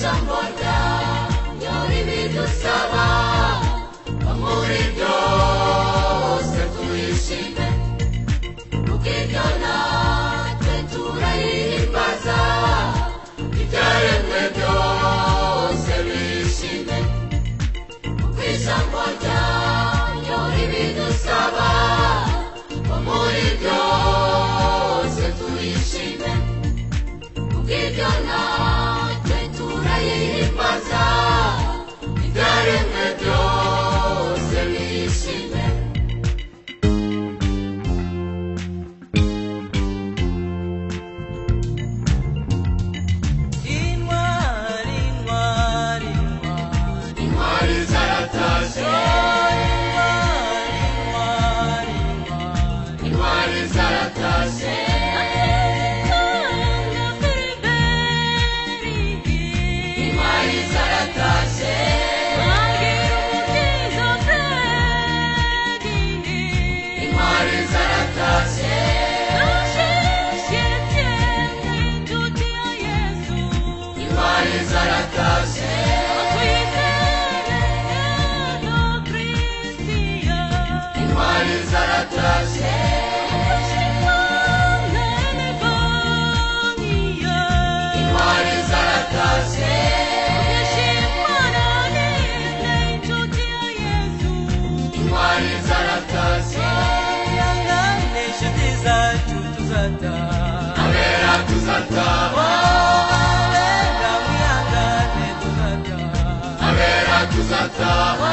Ijambo ryayo ribidusaba muri byose tuyishime, kuko ibyo natwe turayihimbaza. Ibyaremwe byose bishime, kuko ijambo ryayo ribidusaba muri byose tuyishime, kuko ibyo natwe turayihimbaza. Ibyaremwe byose bishime. Intwari, intwari, intwari, Intwari zaratashye, intwari, intwari, intwari. Intwari zaratashye, intwari zaratashye, intwari zaratashye, intwari zaratashye, intwari zaratashye, intwari zaratashye, intwari zaratashye. Ihangane inshuti zacu tuzataha. Abera tuzataha, Abera mwihangane tuzataha. abera tuzataha.